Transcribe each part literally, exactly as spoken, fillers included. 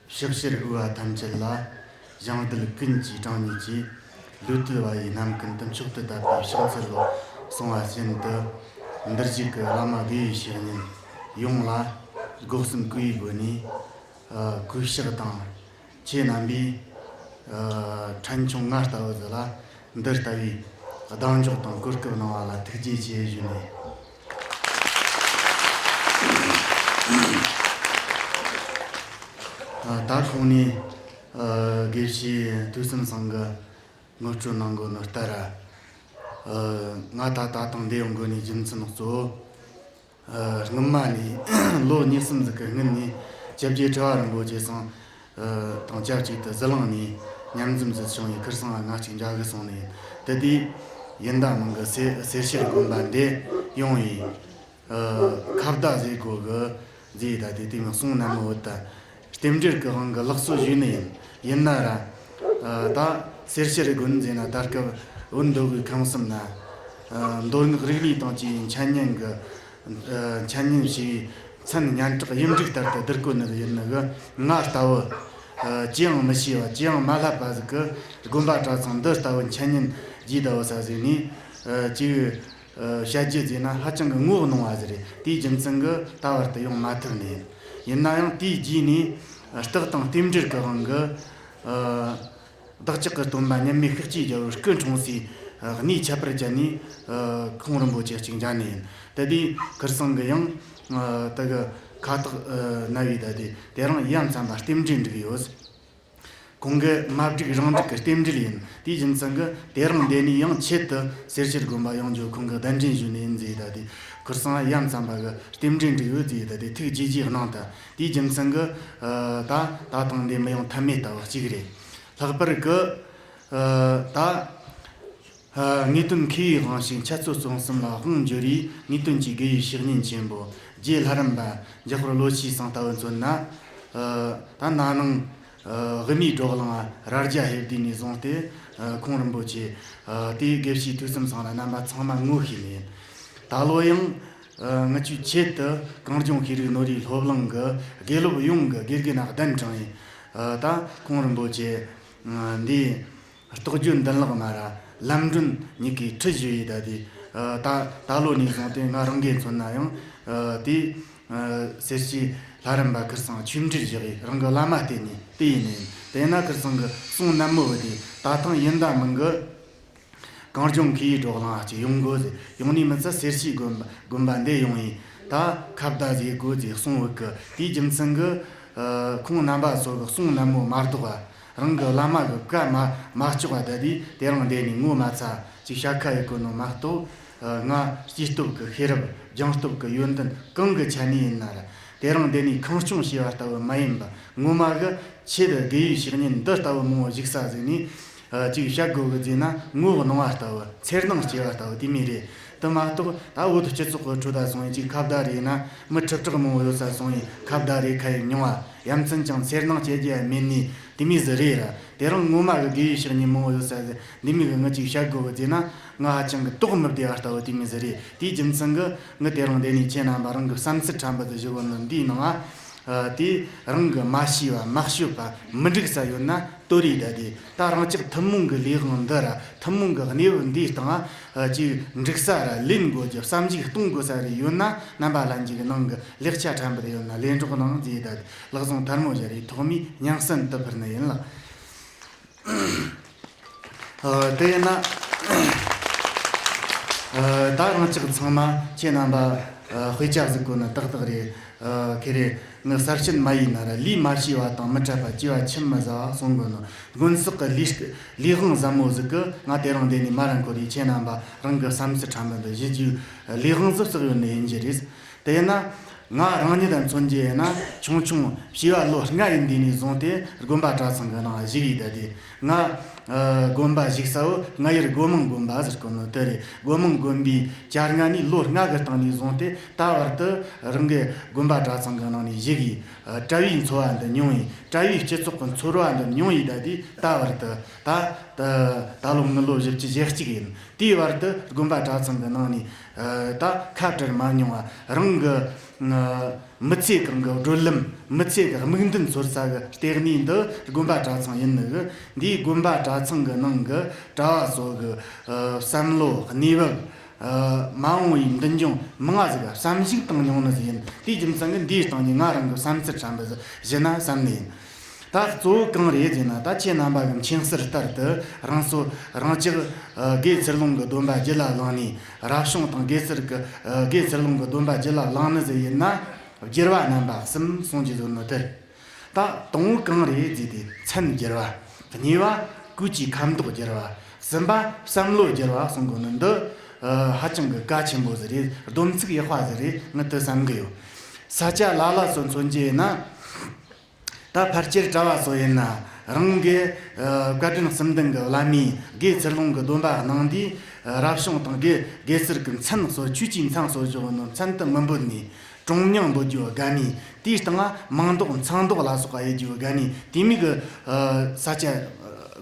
ཕྱག་ཕྱིར་འོས་པ་ཐམས་ཅད་ལ། ཞིང་རྡུལ་ཀུན་གྱི་གྲངས་སྙེད་ཀྱིས། ལུས་བཏུད་པ་ཡི་རྣམ་ཀུན་དུ། མཆོག་ཏུ་དད་པའི་ཕྱག་འཚལ་ལོ། གསུངས་པ་བཞིན་དུ། འདིར་བཞུགས་ཀྱི་བླ་མ་དགེ་བའི་བཤེས་གཉེན་ཡོངས་ལ། སྒོ་གསུམ་གུས་པའི་སྒོ་ནས། ཨ། གུས་ཕྱག་དང་། ཁྱེད་རྣམ་པའི། ཨ། ཕྲན་ཆུང་ང་ལྟ་བུ་ཟིག་ལ། འདི་ལྟ་བུའི་གདེང་འཇོག་དང་གོ་སྐབས་གནང་བ་ལ་ཐུགས་རྗེ་ཆེ་ཞུ་ནས། ཨ། ད་གོང་ནས། ཨ། དགེ་བཤེས་ཐོས་བསམ་ཚང་གིས་ངོ་སྤྲོད་གནང་དགོས་ནོ་ལྟར། ཨ། ང་ད་ད་ཐེངས་འདི་ཡོང་དགོས་ནི་རྒྱུ་མཚན་གཙོ་བོ། ཨ། སྔོན་མ་ནས་ལོ་གཉིས་གསུམ་ཟིག་གི་སྔོན་ནས་སྐྱབས་རྗེ་གྲྭ་བ་རིན་པོ་ཆེ་ཚང་། ཨ། དང་ཆབས་ཅིག་ཏུ་ཟི་ལིང་ནས་མཉམ་འཛོམས་ཟིག་བྱུང་བའི་ཁར་སང་ང་གཅིག་མཇལ་གི་སོང་ནས། དེ་དུས་ཡིན་ད་མིན་གི་སེ་སེར་ཤུལ་དགོན་པ་འདི་ཡོང་བའི། ཨ། ཁ་བརྡ་ཟེར་དགོས་གི་ཟེར། ད་དེ་དུས་མི་གསུང་ནན་མོ་བོད་ད། རྟེན་འབྲེལ་གྱི་དབང་གིས་ལགས་སོ་ཞུས་ནི་ཡིན། ཡིན་ན་ར། ཨ། ད་སེར་ཤུལ་དགོན་ཟེར་ན་ད་སྐབས་བོད་མདོ་དབུས་ཁམས་གསུམ་ན། ཨ། མདོ་སྔགས་རིག་གནས་དང་བཅས་པའི་འཆད་ཉན་གྱི། ཨ། འཆད་ཉན་བྱས་པའི་མཚན་སྙན་གྲགས་གཡུ་འབྲུག་ལྟར་དུ་བསྡུར་གོ་ནི་ཡིན་ནི་གི། ང་ལྟ་བུ། ཨ། ཅི་ཡང་མི་ཤེས་པ། ཅི་ཡང་མ་བསླབས་པ་ཟིག་གིས་དགོན་པ་གྲྭ་ཚང་འདི་ལྟ་བུ་འཆད་ཉན་བགྱིས་ད་བུ་ས་ཟིག་ནས། ཨ། ཅིག་ཨ། བཤད་རྒྱུ་ཟེར་ན་ཧ་ཅང་གི་ངོ་གནོང་བ་ཟིག་རེད། དེའི་རྒྱུ་མཚན་གྱིས་ད་བར་དུ་ཡོང་མ་ཐུབ་ནས། ཡིན་ན་ཡང་དེའི་རྗེས་ནས། ཨ། རྟགས་དང་རྟེན་འབྲེལ་གྱི་དབང་གིས། ཨ། བདག་ཅག་གི་སྟོན་པ་མཉམ་མེད་ཤཱཀྱའི་རྒྱལ་པོ་སྐུ་འཁྲུངས་སའི། ཨ། གནས་ཁྱད་པར་ཅན་ནས། ཨ། ཁོང་རིན་པོ་ཆེ་གཅིག་མཇལ་ནས་ཡིན། དེ་དུས་ཁར་སང་གི་ཡང་། ཨ། དེ་གི་ཁ་བཏགས། ཨ། ན་བའི་ད་དེ་དེ་རིང་ཡ་མཚན་པ་རྟེན་འབྲེལ་འགྲིག་ཡོད། ཁོང་གི་མ་བསྒྲིགས་རང་འགྲིག་གི་རྟེན་འབྲེལ་ཡིན། དེའི་རྒྱུ་མཚན་གྱིས་དེ་རིང་འདི་ནས་ཡང་ཆེད་དུ་སེར་ཤུལ་དགོན་པ་ཡོང་རྒྱུ་ཁོང་གིས་གདན་འདྲེན་ཞུས་ནས་ཡིན་ཟེར། ད་དེ་ཁར་སང་ཡ་མཚན་པ་གི་རྟེན་འབྲེལ་འགྲིག་ཡོད་ཟེར། ད་དེ་ཐུགས་དགྱེས་དགྱེས་གནང་། ད་དེའི་རྒྱུ་མཚན་གྱིས། ཨ། ད་ད་ཐེངས་འདི་མི་ཡོང་ཐབས་མེད་ལྟ་བུ་གཅིག་རེད། ལྷག་པར་གྱི། ཨ། ད། ཨ། ངེས་དོན་མཁས་པའི་དབང་ཞིང་འཆད་རྩོད་རྩོམ་གསུམ་ལ་དབང་འབྱོར་བའི་ངེས་དོན་གྱི་དགེ་བའི་བཤེས་གཉེན་ཆེན་པོ་རྗེ་ལྷ་རམས་པ་འཇམ་དཔལ་བློ་ཆོས་སེང་ལྟ་བུ་མཚོན་ན། ཨ། ད་ན་ནིང་། ཨ། དབུ་མའི་བགྲོ་གླེང་རྭ་རྒྱ་ཧེ་བསྡུས་ནས་བཟུང་སྟེ། ཨ། ཁོང་རིན་པོ་ཆེ། ཨ། དེའི་དགེ་བཤེས་ཐོས་བསམ་ཚང་ལ་རྣམ་པ་ཚང་མ་ངོ་ཤེས་ནས་ཡིན། ད་ལོ་ཡང་། ཨ། ང་ཚོའི་ཆེད་དུ་གངས་ལྗོངས་ཤེས་རིག་ནོར་བུའི་སློབ་གླིང་གི་དགེ་སློབ་ཡོངས་ཀྱི་དགེ་རྒན་གདན་དྲངས་ཡིན། ཨ། ད་ཁོང་རིན་པོ་ཆེ། ཨ། འདིའི། རྟོགས་བརྗོད་མདུན་ལེགས་མ་ར་ལམ་སྒྲོན་གཉིས་ཀའི་ཁྲིད་ཞུ་ཡི། ད་དེ། ཨ། ད་ད་ལོ་ནས་བཟུང་སྟེ་ང་རང་གིས་མཚོན་ན་ཡང་། ཨ། དེ། ཨ། སེར་སྐྱའི་ལྷ་རམས་པ་ཁར་སང་ཆོས་འབྲེལ་བཞག་ཡི། རང་གི་བླ་མ་བསྟེན་ནས་དེ་ཡིན་ནས། དེས་ན་ཁར་སང་གི་གསུང་ནན་མོ་བོ་དེ་ད་ཐེངས་ཡིན་ད་མིན་གི། གངས་ལྗོངས་མཁས་པའི་བགྲོ་གླེང་ཅིག་ཡོང་དགོས་ཟེར། ཡོང་ནས་མི་ཚད་སེར་སྐྱའི་དགོན་པ་དགོན་པ་འདི་ཡོང་ཡི། ད་ཁ་བརྡ་ཟིག་དགོས་ཟེར་གསུང་བོ་གི། དེའི་རྒྱུ་མཚན་གི། ཨ། ཁོང་རྣམ་པ་ཚོ་གི་གསུང་ནན་མོ་མ་གཏོགས་པ། རང་གི་བླ་མ་གི་བཀའ་མ་མ་བཅག་པ། ད་དེ་དེ་རིང་འདི་ནས་ངོ་མ་ཚ་ཅིག་བཤད་ཁ་ཡོད་གོ་ནོ་མ་གཏོགས། ཨ། ང་སྐྱེས་སྟོབས་ཀྱི་ཤེས་རབ། སྦྱངས་སྟོབས་ཀྱི་ཡོན་ཏན་གང་གི་ཆ་ནས་ཡིན་ན་ར། དེ་རིང་འདི་ནས་ཁེངས་སྐྱུང་བྱས་པ་ལྟ་བུ་མ་ཡིན་པ། ངོ་མ་གི་ཆེད་དུ་དགེ་བའི་བཤེས་གཉེན་འདི་ལྟ་བུ་མང་བོ་བཞུགས་ས་ཟིག་ནས། ཨ། ཅིག་བཤད་དགོས་གི་ཟེར་ན་ངོ་གནོང་བ་ལྟ་བུ། འཚེར་སྣང་སྐྱེ་བ་ལྟ་བུ་དེ་མོ་རེད། དེ་མ་གཏོགས་ད་བོད་སྤྱི་ཚོགས་ཀྱི་ཁྲོད་ད་སོང་ཡིན་ཅིག་ཁ་བརྡ་རེད་ན། མི་ཁྲི་ཕྲག་མང་བོ་ཡོད་ས་སོང་ཡིན་ཁ་བརྡ་རེད་ཁ་ཡིན་མྱོང་བ། ཡ་མཚན་ཅང་འཚེར་སྣང་སྐྱེ་རྒྱུ་ཡ་མེད་ནི་དེ་མོ་ཟིག་རེད་ར། དེ་རིང་ངོ་མ་གི་དགེ་བའི་བཤེས་གཉེན་མང་བོ་ཡོད་ས་ཟིག་འདི་མོ་གི་ངི་ཅིག་བཤད་དགོས་གི་ཟེར་ན། ང་ཧ་ཅང་གི་དོགས་མི་བདེ་བ་ལྟ་བུ་དེ་མོ་ཟིག་རེད། དེའི་རྒྱུ་མཚན་གི་ངི་དེ་རིང་འདི་ནས་ཁྱེད་རྣམ་པ་རང་གི་བསམ་ཚུལ་ཕྲན་བུ་དུ་ཞུ་གོ་ནི་འདིའི་ནང་ང་། ཨ། དེ་རང་གི་མ་ཤེས་པ་མ་ཤོད་པ་མི་འགྲིག་ས་ཡོད་ན་དོར་རེ་ད་དེ། ད་རང་ཅག་ཐུན་མོང་གི་ལས་དབང་འདི་ར་ཐུན་མོང་གི་གནས་བབ་འདིའི་སྟེང་ང་ཅིག་འགྲིག་ས་ར་ལེན་དགོས་རྒྱུ། བསམ་གཞིག་གཏོང་དགོས་ས་རེ་ཡོད་ན། རྣམ་པ་ལྷན་རྒྱས་ཀྱི་ནང་གི་ལེགས་ཆ་ཕྲན་བུ་དུ་ཡོད་ན་ལེན་རོགས་གནང་ཟེར། ད་དེ་ལག་ཟུང་ཐལ་མོ་སྦྱར་རེ་ཐོག་མའི་སྙན་གསན་དུ་ཕུལ་ནི་ཡིན་ལགས། ཨ། དེ་ཡིན་ན། ཨ། ད་རང་ཅག་ཚང་མ་ཁྱེད་རྣམ་པ། ཨ། དཔེ་ཆ་གཟིགས་གོ་ནི་ཏག་ཏག་རེད། ཨ། ཁེ་རེ་ངི་གསར་ཕྱིན་མ་ཡིན་ན་ར་ལས་མ་ཤེས་པ་དང་མི་འཕྲད་པ་སྐྱེ་བ་ཁྱིམ་མི་ཟ་བ་གསུང་གོ་ནོ། དགོན་སོག་གི་ལས་ལས་དབང་ཟབ་མོ་ཟིག་གི་ང་དེ་རིང་འདི་ནས་མ་ར་འཁོར་རེ་ཁྱེད་རྣམ་པ་རང་གི་བསམ་ཚུལ་ཕྲན་བུ་འདི་ཞུ་རྒྱུ་ལས་དབང་ཟབ་ཟིག་ཡོད་ནི་ཡིན་རྒྱུ་རེད། དེས་ན་ང་རང་ཉིད་དང་མཚོན་རྒྱུ་ཡིན་ན། ཆུང་ཆུང་བྱིས་པ་ལོ་ལྔ་ཡི་འདི་ནས་བཟུང་སྟེ་དགོན་པ་གྲྭ་ཚང་གི་ནང་བཞུགས་ཡི། ད་དེ་ང་ཨ་དགོན་པ་བཞུགས་ས་བོ་རྔ་ཡུལ་སྒོ་མང་དགོན་པ་ཟེར་གོ་ནོ་དེ་རེད། སྒོ་མང་དགོན་པའི་བཅར་ང་ནས་ལོ་ལྔ་གི་སྟེང་ནས་བཟུང་སྟེ་ད་བར་དུ་རང་གི་དགོན་པ་གྲྭ་ཚང་གི་ནང་ནས་བཞུགས་ཡི། ཨ་གྲྭ་བའི་འཚོ་བ་འདི་མྱོང་ཡི། གྲྭ་བའི་སྤྱི་ཚོགས་ཀྱི་འཚོ་བ་འདི་མྱོང་ཡི། ད་དེ་ད་བར་དུ་ད་ད་ད་ལོ་ངི་ལོ་བཞི་བཅུ་ཞེ་གཅིག་ཡིན། དེའི་བར་དུ་དགོན་པ་གྲྭ་ཚང་གི་ནང་ནས་ཨ་ད་ཁ་བྲལ་མ་མྱོང་བ། རང་གི་ ང་མི་ཚེ་གང་གི་བགྲོད་ལམ། མི་ཚེ་གི་དམིགས་འདུན་འཚོལ་ས་གི་ལྟེ་གནས་འདི་དགོན་པ་གྲྭ་ཚང་ཡིན་ནི་གི། འདིའི་དགོན་པ་གྲྭ་ཚང་གི་ནང་གི་གྲྭ་བ་ཚོ་གི་ཨ་བསམ་བློ། གནས་བབ། ཨ་མ་འོངས་པའི་མདུན་ལྗོངས་མང་ང་ཟིག་ག་བསམ་གཞིག་བཏང་མྱོང་ནི་ཟིག་ཡིན། དེའི་རྒྱུ་མཚན་གི་འདིའི་སྟེང་ནས་ང་རང་གི་བསམ་ཚུལ་ཙམ་པ་ཟིག་ཞུ་ན་བསམ་ནི་ཡིན། ད་གཙོ་བོ་གང་རེད་ཟེར་ན། ད་ཁྱེད་རྣམ་པ་གི་མཁྱེན་གསལ་ལྟར་དུ་རང་སོ་རང་ཅག་ཨ་དགེ་ཚུལ་སློང་གི་སྡོམ་པ་རྒྱུད་ལ་བླངས་ནས། རབ་བྱུང་དང་དགེ་ཚུལ་གྱི་ཨ་དགེ་ཚུལ་སློང་གི་སྡོམ་པ་རྒྱུད་ལ་བླངས་ནི་ཟིག་ཡིན་ན། བསྒྱུར་བ་རྣམ་པ་གསུམ་གསུང་རྒྱུ་ཡོད་ནོ་དེ་རེད། ད་དང་པོ་གང་རེད་ཟེར་དུས། མཚན་བསྒྱུར་བ། གཉིས་པ་གོས་ཀྱི་ཁ་མདོག་བསྒྱུར་བ། གསུམ་པ་བསམ་བློ་བསྒྱུར་བ་གསུང་གོ་ནི་འདི་ཨ་ཧ་ཅང་གི་གལ་ཆེན་པོ་ཟིག་རེད། སྡོམ་ཚིག་ཡག་པ་ཟིག་རེད། ངས་དེ་བསམ་གི་ཡོད། ས་སྐྱ་ལ་ལ་ཚོ་མཚོན་རྒྱུ་ཡིན་ན། ད་ཕལ་ཆེར་གྲྭ་བ་ཚོ་ཡིན་ན། རང་གི་ཨ་བཀའ་དྲིན་གསུམ་ལྡན་གྱི་བླ་མས་དགེ་ཚུལ་སློང་གི་སྡོམ་པ་གནང་དུས། ཨ་རབ་བྱུང་དང་དགེ་དགེ་ཚུལ་གྱི་མཚན་སོགས། ཆོས་ཀྱི་མཚན་སོགས་བཞག་ནོ་མཚན་དུ་མི་འབོད་ནས། གྲངས་མྱིང་འབོད་རྒྱུ་དགའ་ནས། དེའི་སྟེང་ང་མིང་འདོགས་མཚང་འདོགས་ལ་སོགས་པ་དབྱེ་རྒྱུ་དགའ་ནས། དེ་མོ་གི་ཨ་ས་སྐྱ་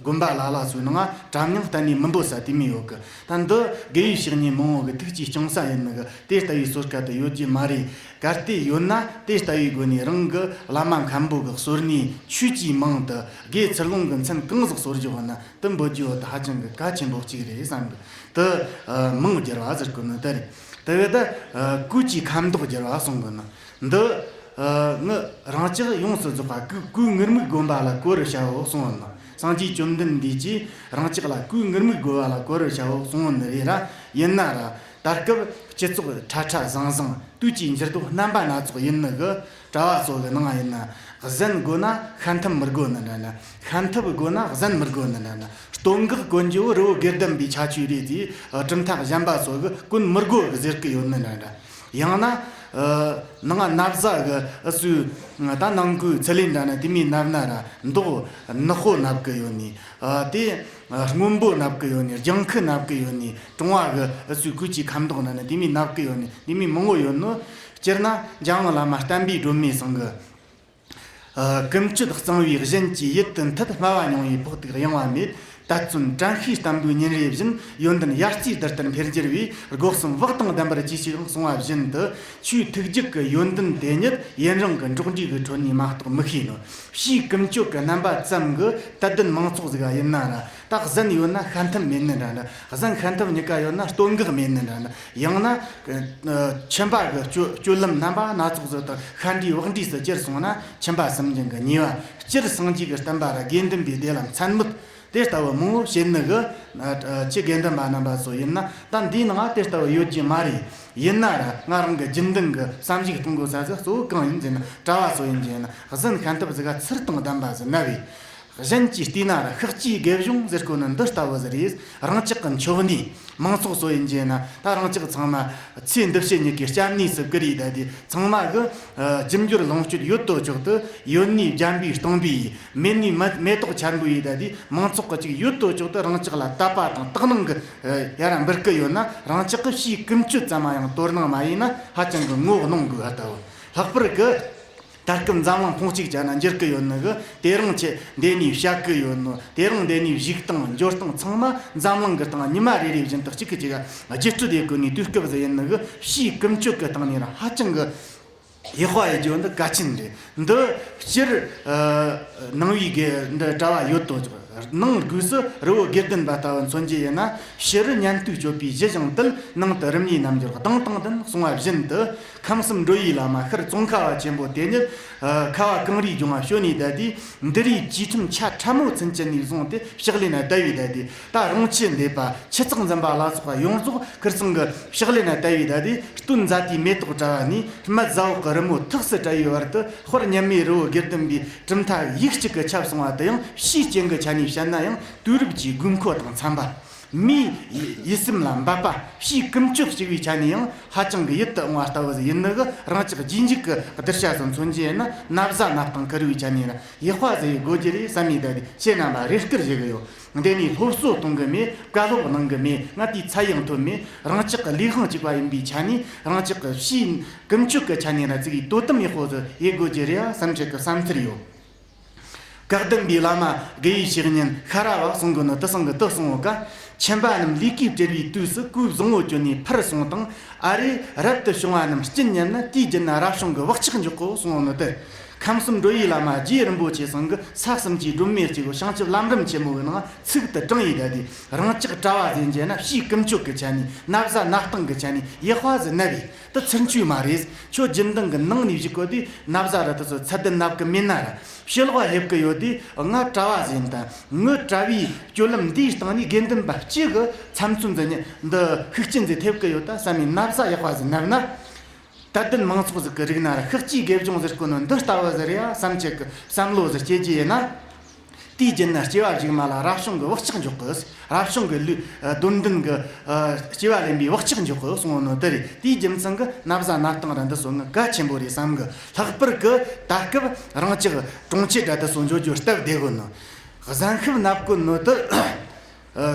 དགོན་པ་ལ་ལ་ཚོའི་ནང་ང་གྲྭ་མིང་གཏན་ནས་མི་འབོད་ས་དེ་མོ་ཡོད་གི། ད་འདི་དགེ་བའི་བཤེས་གཉེན་མང་བོ་གི་ཐུགས་ཀྱིས་བསྐྱངས་ས་ཡིན་ནི་གི། དེ་ལྟ་བུའི་སྲོལ་ཁ་དེ་ཡོད་རྒྱུ་མ་རེད། གལ་ཏེ་ཡོད་ན། དེ་ལྟ་བུའི་སྒོ་ནས་རང་གི་བླ་མ་མཁན་པོ་གི་གསོལ་ནས་ཆོས་ཀྱི་མིང་དུ་དགེ་ཚུལ་སློང་གི་མཚན་གང་ཟིག་གསོལ་རྒྱུ་ཡོད་ན། དེ་འབོད་རྒྱུ་ཡོད། དེ་ཧ་ཅང་གི་གལ་ཆེན་པོ་གཅིག་རེད་བསམ་གི། དེ་ཨ་མིང་བསྒྱུར་བ་ཟེར་གོ་ནི་དེ་རེད། དེ་བས་ད་ཨ་གོས་ཀྱི་ཁ་མདོག་བསྒྱུར་བ་གསུང་གི་ནི་འདི། ཨ་ངས་རང་ཅག་ཡོངས་སུ་རྫོགས་པ་གོས་གོས་ངུར་སྨྲིག་གོན་པ་ལ་གོ་རུ་བྱའོ་གསུང་བ་ནི། སངས་རྒྱས་བཅོམ་ལྡན་འདས་ཀྱིས་རང་ཅག་ལ་གོས་ངུར་སྨྲིག་གོན་པ་ལ་གོ་རུ་བྱའོ་གསུང་བ་ནི་རེད་ར། ཡིན་ན་ར། ད་སྐབས་སྤྱི་ཚོགས་ཁྲ་ཁྲ་ཟང་ཟང་། དུས་ཀྱི་འགྱུར་ལྡོག་རྣམ་པ་སྣ་ཚོགས་ཡིན་ནི་གི། གྲྭ་བ་ཚོ་གི་ནང་ཡིན་ན། གཟན་དགོས་ན་ཤ་འཐབ་མི་དགོས་ནི་འདྲ་འདྲ། ཤ་འཐབ་དགོས་ན་གཟན་མི་དགོས་ནི་འདྲ་འདྲ། སྟོད་འགག་གོན་རྒྱུ་བོ་རི་བོ་དགེ་ལྡན་པའི་ཁྱད་ཆོས་རེད་ཟེར། ཨ་གྲུབ་མཐའ་གཞན་པ་ཚོ་གི་གོན་མི་དགོས་གི་ཟེར་གི་ཡོད་ནི་འདྲ་འདྲ། ཡང་ན་ཨ་ནང་ན་བཟའ་གི་ཨ་སུ་ད་ནང་གོས་ཚི་ལེན་འདྲ་ན་དེ་མོ་མནབ་ན་ར། མདོག་ནག་པོ་མནབ་གི་ཡོད་ནི། ཨ་དེ་ཨ་སྔོན་པོ་མནབ་གི་ཡོད་ནི། ལྗང་ཁུ་མནབ་གི་ཡོད་ནི། གྲོང་བ་གི་ཨ་སུ་གོས་ཀྱི་ཁ་མདོག་ན་ན་དེ་མོ་མནབ་གི་ཡོད་ནི། དེ་མོ་མང་བོ་ཡོད་ནོ། སྤྱིར་ན་འཇམ་དབྱངས་བླ་མ་བསྟན་པའི་སྒྲོན་མེ་ཚང་གི། ཨ་ཀུན་སྤྱོད་གཙང་བའི་གཞན་གྱི་ཡིད་དུ་འཐད། སྨྲ་བ་མྱོང་བའི་ཕོག་ཐུག་གཡེང་བ་མེད། དད་བརྩོན་དྲན་ཤེས་བརྟན་པོའི་ཉིན་རེ་བཞིན། ཡོན་ཏན་ཡར་སྐྱེ་དུར་ལྟར་འཕེལ་འགྱུར་བའི། སྒོ་གསུམ་བག་དང་ལྡན་པར་གྱིས་ཤིག་ཡང་གསུངས་པ་བཞིན་དུ། ཆོས་ཐུགས་རྒྱུད་ཀྱི་ཡོན་ཏན་དེ་ཉིད་ཡུན་རིང་གི་འགྲོགས་འདྲིས་ཀྱི་ཁྲོད་ནས་མ་གཏོགས་མི་ཤེས་ནོ། ཕྱིའི་ཀུན་སྤྱོད་ཀྱི་རྣམ་པ་ཙམ་གྱིས་དད་ལྡན་མང་ཚོགས་ཟིག་ག་ཡིན་ན་ར། ད་གཟན་ཡོད་ན་ཤ་འཐབ་མེད་ནི་འདྲ་འདྲ། གཟན་ཤ་འཐབ་གཉིས་ཀ་ཡོད་ན་སྟོད་འགག་མེད་ནི་འདྲ་འདྲ། ཡང་ན་ཁྱིམ་པ་གི་སྤྱོད་སྤྱོད་ལམ་རྣམ་པ་སྣ་ཚོགས་སུ་དང་ཤ་འདྲིས་བག་འདྲིས་སུ་གྱུར་སོང་ན། ཁྱིམ་པ་སུན་འབྱིན་གི་ཉེས་པ། སྤྱིར་སངས་རྒྱས་ཀྱི་བསྟན་པ་ར་དགེ་འདུན་པའི་སྡེ་ལ་མཚན་སྨོད་དེ་ལྟ་བུ་མང་བོ་བྱེད་ནི་གི། ཁྱེད་དགེ་འདུན་པ་རྣམ་པ་ཚོ་ཡིན་ན་ད་འདིའི་ནང་དེ་ལྟ་བུ་ཡོད་ཀྱི་མ་རེད། ཡིན་ན་ར་ང་རང་གི་རྒྱུན་ལྡན་གི་བསམ་གཞིག་གཏོང་དགོས་ས་ཟིག་གཙོ་བོ་གང་ཡིན་ཟེར་ན། གྲྭ་བ་ཚོ་ཡིན་གྱི་ཡིན་ན་གཟན་ཤ་འཐབ་ཟིག་ག་ཚུལ་དང་ལྡན་པ་ཟིག་མནབ་བས། གཞན་གྱིས་བལྟས་ན་ར་ཤག་གཅིག་དགེ་སྦྱོང་ཟེར་གོ་ནི་འདི་ལྟ་བུ་ཟིག་རེད། རང་ཅག་གི་མཆོག་གནས་མང་ཚོགས་ཚོ་ཡིན་གྱི་ན། ད་རང་ཅག་ཚང་མ་ཚེ་འདི་ཕྱི་གཉིས་ཀྱི་སྐྱབས་གནས་སུ་བཀུར་ཡི་ད་དེ། ཚང་མ་གི་ཨ་རྒྱུ་འབྱོར་ལོངས་སྤྱོད་ཡོད་དོ་ཅོག་ཏུ། ཡོད་ནི་རྒྱན་པའི་སྟོང་པའི། མེད་ནི་མེ་མེ་ཏོག་འཆར་འབུལ་ཡི་ད་དེ། མང་ཚོགས་གི་ཅིག་ཡོད་དོ་ཅོག་ཏུ་རང་ཅག་ལ་དད་པ་དང་དག་སྣང་གི་ཨ་ཡ་ར་འབུལ་གི་ཡོད་ན། རང་ཅག་གི་ཕྱིའི་ཀུན་སྤྱོད་ཙམ་མ་ཡང་དོ་སྣང་མ་ཡིན་ན་ཧ་ཅང་གི་ངོ་གནོང་དགོས་ཧ་ལྟ་བུ། ལྷག་པར་གི། ད་སྐབས་འཛམ་གླིང་ཕུང་གཅིག་ཅན་ན་འགྱུར་གི་ཡོད་ནི་གི། དེ་རིང་ཁྱེད་འདི་ནས་བཤད་གི་ཡོད་ནོ། དེ་རིང་འདི་ནས་བཞུགས་སྟངས་འབྱོར་སྟངས་ཚང་མ་འཛམ་གླིང་གི་སྟེང་ཉི་མ་རེ་རེ་བཞིན་དུ་གཅིག་གི་གཅིག་ག་བརྒྱུད་སྤྲོད་དེ་གོ་ནས་དུས་སྐབས་ཟིག་ཡིན་ནི་གི། ཕྱིའི་ཀུན་སྤྱོད་ཀྱི་སྟེང་ནས་ར་ཧ་ཅང་གི་ཡག་པ་ཡེ་རྒྱུ་འདི་གལ་ཆེན་རེད། འདི་སྤྱིར་ཨ་ནང་པའི་དགེ་འདི་གྲྭ་བ་ཡོད་དོ་ཅོག། ནང་སྒོས་སུ་རི་བོ་དགེ་ལྡན་པ་ལྟ་བུ་མཚོན་རྒྱུ་ཡིན་ན། ཕྱི་རུ་ཉན་ཐོས་སྤྱོད་པའི་གཞི་ཞིང་དུལ། ནང་དུ་རིམ་གཉིས་རྣལ་འབྱོར་གདེང་དང་ལྡན་གསུངས་པ་བཞིན་དུ། ཁམས་གསུམ་འགྲོ་བའི་བླ་མ་ཤར་ཙོང་ཁ་བ་ཆེན་པོ་དེ་ཉིད། ཨ་ཁ་བ་གངས་རིའི་ལྗོངས་ལ་བྱོན་ནས་ད་དེ། འདི་རིགས་བཅས་ཁྲིམས་ཆ་ཕྲ་མོ་ཚུན་ཆད་ནས་བཟུང་སྟེ་ཕྱག་ལེན་ན་དར་བའི་ད་དེ། ད་རོང་ཆུ་འདེབས་པ། ཆུ་ཚགས་འཛིན་པ་ལ་སོགས་པ་ཡོངས་རྫོགས་ཁིར་ཚང་གི་ཕྱག་ལེན་ན་དར་བའི་ད་དེ། སྟོད་ཛ་ཏིའི་མེ་ཏོག་གྲྭ་བ་ནས་སྨད་ཟ་འོག་གི་རི་མོ་ཐགས་སུ་བྲལ་བའི་བར་དུ། དཔལ་མཉམ་མེད་རི་བོ་དགེ་ལྡན་པའི་གྲུབ་མཐའ་ཡིག་གཅིག་གིས་ཁྱབ་སོང་བ་དེ་ཡང་ཕྱིའི་རྐྱེན་གྱི་ཆ་ནས་བཤད་ན་ཡང་དུས་རབས་ཀྱི་དགོས་མཁོ་དང་འཚམ་པ། མིའི་ཡིད་སེམས་ལ་འབབ་པ། ཕྱིའི་ཀུན་སྤྱོད་གཅིག་པའི་ཆ་ནས་ཡང་ཧ་ཅང་གི་ཡིད་དུ་འོང་བ་ལྟ་བུ་ཟིག་ཡིན་ནི་གི། རང་ཅག་རྗེས་འཇུག་གི་གདུལ་བྱ་ཚོ་མཚོན་རྒྱུ་ཡིན་ན། ན་བཟའ་ན་སྟངས་ཁེར་བའི་ཆ་ནས་ཡང་ཡག་པ་ཟིག་ཡེ་དགོས་རྒྱུ་རེད་བསམ་ནས་ད་དེ་ཁྱེད་རྣམ་པ་རེ་སྐུལ་བྱེད་གི་ཡོད། འདི་ནས་སློབ་གསོ་གཏོང་གི་མེད། བཀའ་སློབ་གནང་གི་མེད། ང་དེའི་ཚད་ཡང་ཐོན་མེད། རང་ཅག་གི་ལས་དབང་གཅིག་པ་ཡིན་པའི་ཆ་ནས། རང་ཅག་གི་ཕྱིའི་ཀུན་སྤྱོད་ཀྱི་ཆ་ནས་ར་ཅིག་ཡེ་དོ་དམ་ཡག་པོ་ཟིག་ཡེ་དགོས་རྒྱུ་རེད་ཨ་བསམ་ཆེད་ཀྱི་བསམ་ཚུལ་ཡོད། བཀའ་གདམས་པའི་བླ་མ་དགེ་བའི་བཤེས་གཉེན་ཤ་ར་བ་གསུང་གི་ནི་དེ་སང་གི་དེ་གསུང་བོ་ཀ། ཁྱིམ་པ་རྣམས་ལས་ཀས་བྲེལ་བའི་དུས་སུ་གོས་བཟང་བོ་གྱོན་ནས་ཕར་སོང་དང་། ཨ་རེ། རབ་ཏུ་བྱུང་བ་རྣམས་སྐྱིད་ཉམས་ན་དུས་རྒྱུན་ན་རབ་བྱུང་གི་བག་ཆགས་འཇོག་གོ་གསུངས་ནོ་དེ། ཁམས་གསུམ་འགྲོ་བའི་བླ་མ་རྗེ་རིན་པོ་ཆེ་ཚང་གི་ས་གསུམ་གྱི་སྒྲོན་མེ་གཅིག་གོ་བྱང་ཆུབ་ལམ་རིམ་ཆེན་མོ་གི་ནང་ཚིག་ཏུ་དྲངས་ཡི་ད་དེ། རང་ཅག་གྲྭ་བ་ཟེར་རྒྱུ་ན་ཕྱིའི་ཀུན་སྤྱོད་ཀྱི་ཆ་ནས་ན་བཟའ་ན་སྟངས་ཀྱི་ཆ་ནས་ཡག་པ་ཟིག་ན་བས་དེ་ཚུར་འཆུས་མ་རེད། ཁྱོད་སྦྱིན་བདག་གི་ནང་ནས་བཞུགས་གོ་དེ་ན་བཟའ་ར་དེ་ཚོ་ཚད་ལྡན་ནབ་གི་མིན་ན་ར། ཕྱི་ལོགས་ཕེབས་གི་ཡོད་དུས་ང་གྲྭ་བ་ཟིན་དང་། ངི་གྲྭ་བའི་སྤྱོད་ལམ་འདིའི་སྟེང་ནས་དགེ་འདུན་པ་གཅིག་གི་ཚབ་མཚོན་ཟིག་ནི་འདི་ཤུགས་རྐྱེན་ཟིག་ཐེབས་གི་ཡོད་ད་བསམ་མི་ན་བཟའ་ཡག་པ་ཟིག་ནབ་ན། དད་ལྡན་མང་ཚོགས་ཟིག་གི་རིགས་ན་ར་ཤག་ཅིག་དགེ་སྦྱོང་ཟེར་གོ་ནོ་འདི་ལྟ་བུ་ཟིག་རེད་ཡ་བསམ་ཆེད་གི་བསམ་བློ་ཟིག་སྐྱེ་རྒྱུ་ཡིན་ན། དེའི་རྒྱུན་ན་སྐྱེ་བ་གཞུག་མ་ལ་རབ་བྱུང་གི་བག་ཆགས་འཇོག་གི། རབ་བྱུང་གི་ལུས་སྡོམ་ལྡན་གི་སྐྱེ་བ་ལེན་པའི་བག་ཆགས་འཇོག་གི་གསུངས་ནོ་དེ་རེད། དེའི་རྒྱུ་མཚན་གི་ན་བཟའ་ན་སྟངས་ར་འདི་སོ་ངི་གལ་ཆེན་པོ་རེད་བསམ་གི། ལྷག་པར་གི་ད་སྐབས་རང་ཅག་གྲོང་ཁྱེར་ར་དེ་སོ་འཇོ་རྒྱུ་སྟབས་བདེ་གོ་ནོ། གཟན་ཤབ་ནབ་གོ་ནོ་དེ།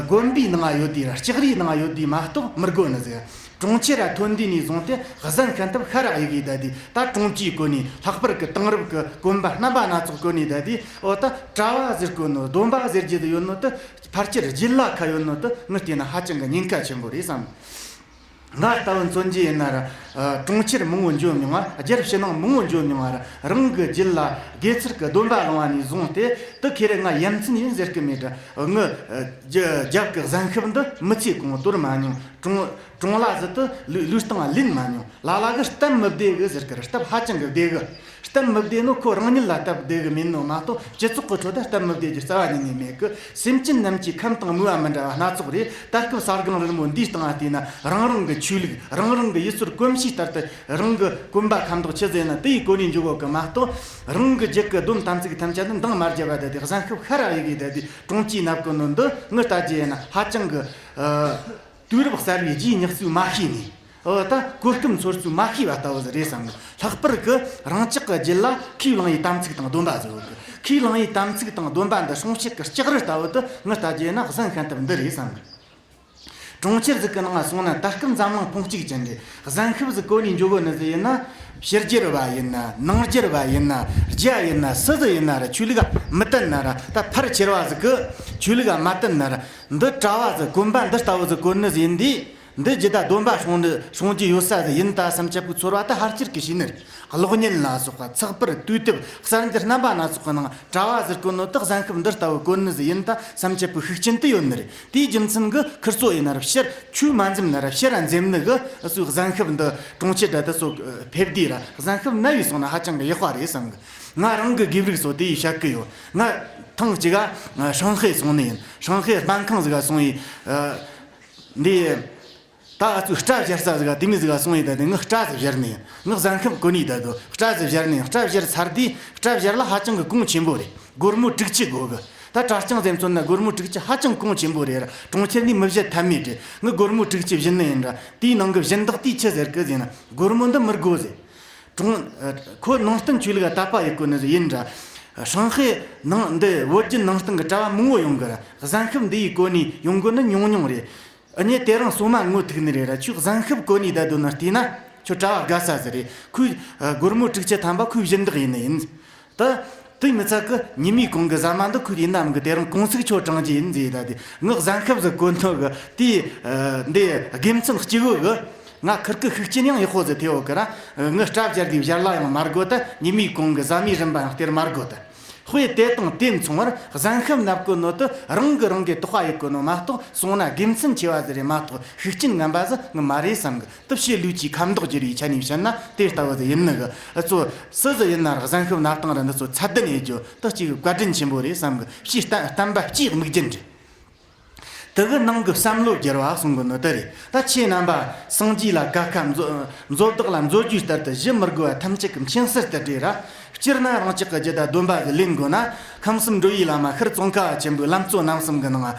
དགོན་པའི་ནང་ཡོད་དུས་ར་ལྕགས་རིའི་ནང་ཡོད་དུས་མ་གཏོགས་མི་དགོ་ནི་ཟེར། གྲོང་ཁྱེར་ར་ཐོན་དུས་ནས་བཟུང་སྟེ་གཟན་ཤན་ཐབས་ཤ་རག་ཡི་གེ་ད་དུས་ད་གྲོང་ཁྱེར་གོ་ནས་ལྷག་པར་གི་དེང་རབས་གི་གོན་པ་རྣམ་པ་སྣ་ཚོགས་གོ་ནས་ད་དུས་འོ་ད་གྲྭ་བ་ཟེར་གོ་ནོ་སྡོམ་པ་ཟེར་རྒྱུ་དུ་ཡོད་ནོ་དུ་ཕལ་ཆེར་རྒྱུད་ལ་ཁ་ཡོད་ནོ་དུ་ངི་བལྟས་ན་ཧ་ཅང་གི་ཉེན་ཁ་ཆེན་པོ་རེད་བསམ། ང་ལྟ་བུ་མཚོན་རྒྱུ་ཡིན་ན་ར། གྲོང་ཁྱེར་མང་བོ་འཇོམས་མྱོང་བ། རྒྱལ་ཕྱི་ནང་མང་བོ་འཇོམས་མྱོང་བ་ར། རང་གི་རྒྱུད་ལ་དགེ་ཚུལ་གི་སྡོམ་པ་བླངས་བ་ནས་བཟུང་སྟེ་དུ་ཁེ་རེ་ང་ཡ་མཚན་ཡིན་ཟེར་གི་མེད་ར། ངི་རྒྱབ་གི་གཟན་ཤབ་འདི་མི་ཚེ་གང་དོར་མ་མྱོང་། གྲོང་གྲོང་ལ་ཟིག་ཏུ་ལུས་ལུས་སྟངས་ལེན་མ་མྱོང་། ལ་ལ་གི་སྟབས་མི་བདེ་གི་ཟེར་གི་ར། སྟབས་ཧ་ཅང་གི་བདེ་གི། སྟབས་མི་བདེ་ནོ་ཁོ་རང་ཉིད་ལ་སྟབས་བདེ་གི་མིན་ནོ་མ་གཏོགས་སྤྱི་ཚོགས་ཀྱི་ཁྲོད་དུ་སྟབས་མི་བདེ་རྒྱུ་རྩ་བ་ཉིད་ནས་མེད་གི། སེམས་ཅན་རྣམས་ཀྱི་ཁམས་དང་མོས་པ་མི་འདྲ་བ་སྣ་ཚོགས་རེད། ད་སྐབས་གསར་སྒང་རིལ་མོ་འདིའི་སྟེང་ལ་བལྟས་ན་རང་རང་གི་ཆོས་ལུགས་རང་རང་གི་ཡུལ་སྲོལ་གོམས་གཤིས་ལྟར་དུ་རང་གི་གོན་པ་ཁ་མདོག་ཆི་ཟེར་ན་དེ་ཡི་གོ་ནས་འཇུག་གོ་གི་མ་གཏོགས། རང་གི་རྒྱུད་ཀྱི་སྡོམ་དམ་ཚིག་ཐམས་ཅད་ནི་འདང་མ་རྒྱབ་པ་དེ་དེ་གཟན་ཤབ་ཤ་ར་ཡི་གེ་དེ་དེ་གྲོང་ཁྱེར་ནབ་གི་ནོ་འདི་ངི་ལྟ་རྒྱུ་ཡིན་ན་ཧ་ཅང་གི། དུས་རབས་གསར་བའི་རྗེས་ཉག་ཚུལ་མ་ཤེས་ནས། འོ་ད་གོ་སྐབས་ཚོར་ཚུལ་མ་ཤེས་པ་ལྟ་བུ་ཟིག་རེད་བསམ་གི། ལྷག་པར་གི་རང་ཅག་གི་རྒྱུད་ལ་ཁས་བླངས་ཡི་དམ་ཚིག་དང་སྡོམ་པ་ཟེར་བོ་གི། ཁས་བླངས་ཡི་དམ་ཚིག་དང་སྡོམ་པ་འདི་སྲུང་བྱེད་ཀྱི་ལྕགས་རི་ལྟ་བུ་དུ་ངི་ལྟ་རྒྱུ་ན་གཟན་ཤན་ཐབས་འདི་རེད་བསམ་གི། གྲོང་ཁྱེར་ཟིག་གི་ནང་ང་སོང་ན་ད་སྐབས་འཛམ་གླིང་ཕུང་གཅིག་ཅན་རེད། གཟན་ཤབ་ཟིག་གོ་ནས་འཇོག་གོ་ནི་ཟིག་ཡིན་ན། ཕྱི་རྒྱལ་བ་ཡིན་ན་ནང་རྒྱལ་བ་ཡིན་ན་རྒྱ་ཡིན་ན་སུ་ཟིག་ཡིན་ན་ར་ཆོས་ལུགས་མི་བསྟེན་ན་ར། ད་ཕལ་ཆེར་བ་ཟིག་གི་ཆོས་ལུགས་མ་བསྟེན་ན་ར། འདི་གྲྭ་བ་ཟིག་གོན་པ་འདི་ལྟ་བུ་ཟིག་གོན་ནི་ཟིག་ཡིན་དུས། འདི་ཇི་ལྟ་སྡོམ་པ་སྲུང་ནི་སྲུང་རྒྱུ་ཡོད་ས་ཟིག་ཡིན་ད་བསམ་ཆེ་པོ་ཚོར་བ་ད་ཧར་ཅིར་གི་ཤེས་ནི་རེད། གློག་བརྙན་ལ་སོགས་པ་ཚགས་པར་དུས་དེབ་གསར་འགྱུར་རྣམ་པ་སྣ་ཚོགས་ཀྱི་ནང་གྲྭ་བ་ཟིག་གོན་ནོ་དག་གཟན་ཤབ་འདི་ལྟ་བུ་གོན་ནི་ཟིག་ཡིན་ད་བསམ་ཆེ་པོ་ཤུགས་རྐྱེན་དུ་ཡོད་ནི་རེད། དེའི་རྒྱུ་མཚན་གི་ཁིར་ཚོ་ཡིན་ན་ར་ཕྱིར་ཆོས་མ་འཛེམ་ན་ར་ཕྱིར་ར་འཛེམ་ནི་གི་སུ་གཟན་ཤབ་འདི་གྲོང་ཁྱེར་འདྲ་དུ་སོ་ཕེབས་དུས་ར་གཟན་ཤབ་ན་བའི་སོང་ན་ཧ་ཅང་གི་ཡག་པ་རེད་བསམ་གི། ང་རང་གི་དགེ་ཕྲུག་ཚོ་དེ་ཡིས་བཤད་གི་ཡོད། ང་ཐེངས་གཅིག་ག་ཧྲང་ཧའེ་སོང་ནི་ཡིན། ཧྲང་ཧའེ་སྨན་ཁང་ཟིག་ག་སོང་ཡིན། འདི། ད་ཨ་ཚོས་སྐྲ་བཞར་ས་ཟིག་ག་དེ་མི་ཟིག་ག་སོང་ཡིན། ད་དེ་ངི་སྐྲ་ཟིག་བཞར་ནི་ཡིན། ངི་གཟན་ཤབ་གོན་ནི་ད་དོ་སྐྲ་ཟིག་བཞར་ནི་ཡིན། སྐྲ་བཞར་ཚར་དུས་སྐྲ་བཞར་ལ་ཧ་ཅང་གི་གོང་ཆེན་པོ་རེད། སྒོར་མོ་དྲུག་ཅུ་དགོས་གི། ད་གྲྭ་རྐྱང་ཟེར་མཚོན་ན་སྒོར་མོ་དྲུག་ཅུ་ཧ་ཅང་གོང་ཆེན་པོ་རེད། གྲོང་ཁྱེར་ནས་མི་བཞེས་ཐབས་མེད་རེད། ངི་སྒོར་མོ་དྲུག་ཅུ་བཞིན་ནི་ཡིན་ར། དེའི་ནང་གི་སྦྱིན་བདག་དེས་ཆི་ཟེར་གི་ཟེར་ན་སྒོར་མོ་འདི་མི་དགོ་ཟེར། གྲོང་ཁོ་ནང་བསྟན་ཆོས་ལུགས་དད་པ་ཡི་གོ་ནི་ཟིག་ཡིན་ར། ཧྲང་ཧའེ་ནང་འདི་བོད་བརྒྱུད་ནང་བསྟན་གི་གྲྭ་བ་མང་བོ་ཡོང་གི་ར། གཟན་ཤབ་འདི་ཡི་གོ་ནི་ཡོང་གོ་ནི་ཉུང་ཉུང་རེད། ཨ་ནི་དེ་རིང་སོ་མ་ངོ་ཐུག་ནི་རེད་ར། ཁྱོད་གཟན་ཤབ་གོ་ནི་ད་དོ་ན་བལྟས་ན་ཁྱོད་གྲྭ་བ་དགའ་ས་ཟིག་རེད། ཁོས་སྒོར་མོ་དྲུག་ཅུ་ཐམ་པ་ཁོས་སྦྱིན་བདག་ཡིན་ནི་ཡིན། ད་དེ་མི་ཚད་གི་ཉི་མའི་གོང་གི་ཟ་མ་འདི་ཁོས་ཡིན་ནམ་གི་དེ་རིང་གོང་ཚིག་ཁྱོད་དྲང་རྒྱུ་ཡིན་ཟེར། ད་དེ་ངི་གཟན་ཤབ་ཟིག་གོ་ནོ་གི་དེ་འདི་དགེ་མཚན་གཅིག་གོ་གི། ང་ཁིར་གི་ཤུགས་རྐྱེན་ཡང་ཡག་པོ་ཟིག་ཐེབས་ཡོད་གི་ར། ངི་སྐྲ་བཞར་དུས་བཞར་ལ་ཡང་མ་དགོ་ད། ཉི་མའི་གོང་གི་ཟ་མའི་རིན་པ་ཡང་སྟེར་མ་དགོ་ད། དཔེ་དེ་དང་དེ་མཚུངས་པར་གཟན་ཤབ་ནབ་གོ་ནོ་དུ་རང་གི་རང་གི་དོགས་པ་ཡོད་གོ་ནོ་མ་གཏོགས་སོང་ན་དགེ་མཚན་ཆེ་བ་ཟིག་རེད་མ་གཏོགས་ཤུགས་རྐྱེན་ངན་པ་ཟིག་ངི་མ་རེད་བསམ་གི། དུ་ཕྱི་ལུས་ཀྱི་ཁ་མདོག་བསྒྱུར་བའི་ཆ་ནས་བཤད་ན་དེ་ལྟ་བུ་ཟིག་ཡིན་ནི་གི། ཨ་ཚོ་སུ་ཟིག་ཡིན་ན་ར་གཟན་ཤབ་ནབ་སྟངས་ར་འདི་ཚོ་ཚད་ལྡན་ཡེད་རྒྱུ་དུ་གཅིག་བཀའ་དྲིན་ཆེན་པོ་རེད་བསམ་གི། ཕྱིའི་བསྟན་བསྟན་པ་སྤྱིའི་དམིགས་རྒྱུན་རེད། དེ་གི་ནང་གི་བསམ་བློ་བསྒྱུར་བ་གསུང་གི་ནོ་དེ་རེད། ད་ཁྱེད་རྣམ་པ་སངས་རྒྱས་ལ་དགའ་ཁ་མཛོ་མཛོ་བདག་ལ་མཛོ་རྒྱུའི་ལྟར་དུ་ཞུ་མི་དགོས་པ་ཐམས་ཅད་ཀྱི་མཁྱེན་གསལ་དུ་བྲིས་ར། སྤྱིར་ན་རང་ཅག་གི་རྒྱུད་དང་སྡོམ་པ་གི་ལེན་དགོས་ན། ཁམས་གསུམ་འགྲོ་བའི་བླ་མ་ཤར་ཙོང་ཁ་པ་ཆེན་པོའི་ལམ་གཙོ་རྣམ་གསུམ་གི་ནང་།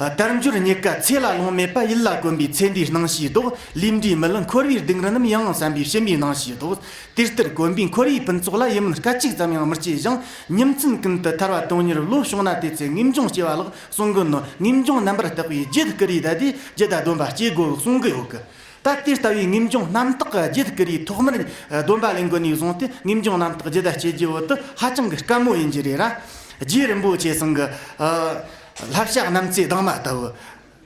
དལ་འབྱོར་རྙེད་དཀའ་ཚེ་ལ་ལོང་མེད་པ། ཡིད་ལ་གོན་པའི་ཚེ་འདིའི་སྣང་ཞེས་བདོག། ལུས་འབྲས་མི་ལུས་འཁོར་བའི་སྡུག་བསྔལ་རྣམས། ཡང་བསམ་པའི་ཕྱི་མའི་སྣང་ཞེས་བདོག། དེ་ལྟར་གོན་པའི་འཁོར་བའི་ཕུན་ཚོགས་ལ། ཡིད་སྨོན་སྐད་ཅིག་ཙམ་ཡང་མི་སྐྱེ་ཞིང་། ཉིན་མཚན་ཀུན་ཏུ་ཐར་བ་དོན་གཉེར་བློ་བྱུང་ན། དེ་ཚེ་ངེས་འབྱུང་སྐྱེ་བ་ལགས། གསུང་གི་ནོ། ངེས་འབྱུང་རྣམ་པར་དག་པའི་རྒྱུད་བསྐུལ་ཡི་ད་དེ་རྒྱུད་དང་སྡོམ་པ་སྐྱེ་དགོས་གསུང་གི་ཡོད་གི། ད་དེ་ལྟ་བུའི་ངེས་འབྱུང་རྣམ་དག་གི་རྒྱུད་བསྐུལ་ཡི་ཐོག་མར་སྡོམ་པ་ལེན་དགོས་ནས་བཟུང་སྟེ་ངེས་འབྱུང་རྣམ་དག་རྒྱུད་ད་སྐྱེ་རྒྱུ་བོ་དུ་ཧ་ཅང་གི་དཀའ་མོ་ཡིན་གྱི་རེད་ར། རྗེ་རིན་པོ་ཆེ་ཚང་གི། ཨ། བསླབ་བྱ་རྣམ་རྩེ་གདིང་མ་ལྟ་བུ།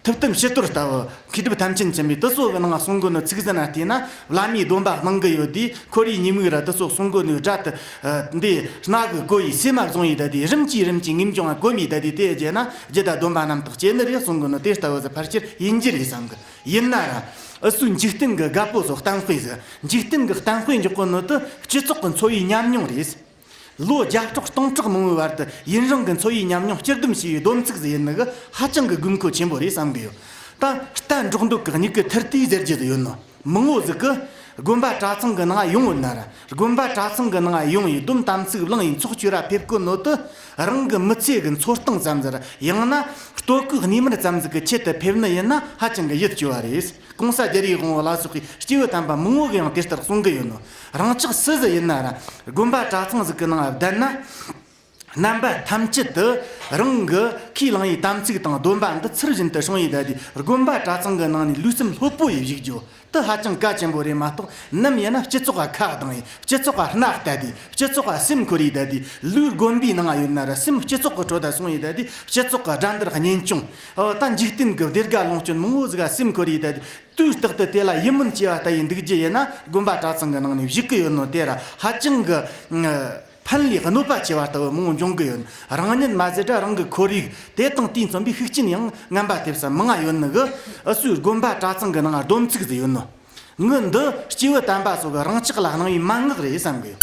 ཐུབ་བསྟན་ཕྱི་དོར་ལྟ་བུ། མཁས་གྲུབ་ཐམས་ཅད་མཁྱེན་པའི་དེ་ཚོ་གི་ནང་གསུང་གོ་ནོ་ཚིག་ཟིན་ན་བལྟས་ན། བླ་མའི་སྡོམ་པ་གནང་གི་ཡོད་དུས། ཁོར་ཡུག་ཉེས་དམིགས་ར་དེ་ཚོ་གསུང་གོ་ནོའི་སྒྲ་དེ། ཨ། འདི་སྣ་གི་གོ་ཡི་སེམས་མ་བཟུང་ཡི་ད་དེ། རིམ་གྱིས་རིམ་གྱིས་ངེས་འབྱུང་ང་གོམས་ཡི་ད་དེ། དེ་བརྗེད་ན་རྒྱུ་དང་སྡོམ་པ་རྣམ་དག་སྐྱེ་ནི་རེད་གསུང་གོ་ནོ་དེ་ལྟ་བུ་ཟིག་ཕལ་ཆེར་ཡིན་རྒྱུ་རེད་བསམ་གི། ཡིན་ན་ར། ཨུ་སུའི་འཇིག་རྟེན་གི་རྒད་པོ་ཚོ་གཏམ་དཔེ་ཟིག་འཇིག་རྟེན་གི་གཏམ་དཔེ་འཇོག་གོ་ནོ་དེ་སྤྱི་ཚོགས་གི་འཚོ་བའི་ཉམས་མྱོང་རེད། ལོ་བརྒྱ་ཕྲག་སྟོང་ཕྲག་མང་བོའི་བར་དུ་ཡུན་རིང་གི་འཚོ་བའི་ཉམས་མྱོང་སྤྱི་སྡོམ་བྱས་པའི་སྡོམ་ཚིག་ཟིག་ཡིན་ནི་གི་ཧ་ཅང་གི་དགོས་མཁོ་ཆེན་པོ་རེད་བསམ་གི་ཡོད། ད་རྟ་འབྲོག་འདོད་ཀྱི་མྱིག་གི་ཐིལ་དུས་ཟེར་རྒྱུ་ཟིག་ཡོད་ནོ། མང་བོ་ཟིག་གི་དགོན་པ་གྲྭ་ཚང་གི་ནང་ཡོང་ཡོད་ན་ར། དགོན་པ་གྲྭ་ཚང་གི་ནང་ཡོང་ཡི་སྡོམ་དམ་ཚིག་བླངས་ཡི་ཚོགས་བཅོལ་ར་ཕེབས་གོ་ནོ་དེ། རང་གི་མི་ཚེ་གི་འཚོ་སྟངས་ཙམ་ཟིག་ར། ཡང་ན་ལྟོ་གོས་གནས་མལ་ཙམ་ཟིག་གི་ཆེད་དུ་ཕེབས་ནི་ཡིན་ན་ཧ་ཅང་གི་ཡིད་སྐྱོ་བ་རེད། གོང་ས་རྒྱལ་བའི་དབང་བོ་ལ་སོགས་པའི་སྐྱེས་བུ་དམ་པ་མང་བོ་གིས་ཡང་དེ་ལྟར་གསུང་གི་ཡོད་ནོ། རང་ཅག་སུ་ཟིག་ཡིན་ན་ར། དགོན་པ་གྲྭ་ཚང་ཟིག་གི་ནང་བསྡད་ན། རྣམ་པ་ཐམས་ཅད་དུ་རང་གི་ཁས་བླངས་ཡི་དམ་ཚིག་དང་སྡོམ་པ་འདི་ཚུལ་བཞིན་དུ་སྲུང་ཡི་ད་དེ། དགོན་པ་གྲྭ་ཚང་གི་ནང་ནས་ལུས་སེམས་ལྷོད་པོ་ཡི་བཞུགས་རྒྱུ་དེ་ཧ་ཅང་གལ་ཆེན་པོ་རེད་མ་གཏོགས། ནམ་ཡིན་ན་སྤྱི་ཚོགས་ལ་ཁ་གདངས་ཡི། སྤྱི་ཚོགས་ལ་སྣ་བལྟས་ཏེ། སྤྱི་ཚོགས་ལ་སེམས་འཁོར་ཡི་ད་དེ། ལུས་དགོན་པའི་ནང་ཡོད་ན་ར། སེམས་སྤྱི་ཚོགས་ཀྱི་ཁྲོད་ད་སོང་ཡི་ད་དེ། སྤྱི་ཚོགས་ཀྱི་དགྲ་འདུལ་གཉེན་སྐྱོང་། ཨོ། ད་འཇིག་རྟེན་གྱི་བདེ་དགའ་ལོངས་སྤྱོད་མང་བོ་ཟིག་ག་སེམས་འཁོར་ཡི་ད་དེ། དུས་རྟག་ཏུ་དེ་ལ་ཡིད་སྨོན་སྐྱེ་བ་ལྟ་ཡི་འདུག་རྒྱུ་ཡིན་ན། དགོན་པ་གྲྭ་ཚང་གི་ནང་ནས་བཞུགས་ཀྱི་ཡོད་ནོ་དེ་ར་ཧ་ཅང་གི་ཕན་ལས་གནོད་པ་ཆེ་བ་ལྟ་བུ་མང་བོ་འབྱུང་གི་ཡོད། རང་ཉིད་མ་ཟད་ར་རང་གི་ཁོར་ཡུག་དེ་དང་དེས་མཚོན་པའི་ཤུགས་རྐྱེན་ཡང་ངན་པ་ཐེབས་ས་མང་ང་ཡོད་ནི་གི། ཨུ་སུའི་དགོན་པ་གྲྭ་ཚང་གི་ནང་སྡོམ་ཚིག་ཟིག་ཡོད་ནོ། ངི་འདི་སྐྱེས་བུ་དམ་པ་སོགས་ཀྱི་རང་ཅག་ལ་གནང་བའི་མན་ངག་རེད་བསམ་གི་ཡོད།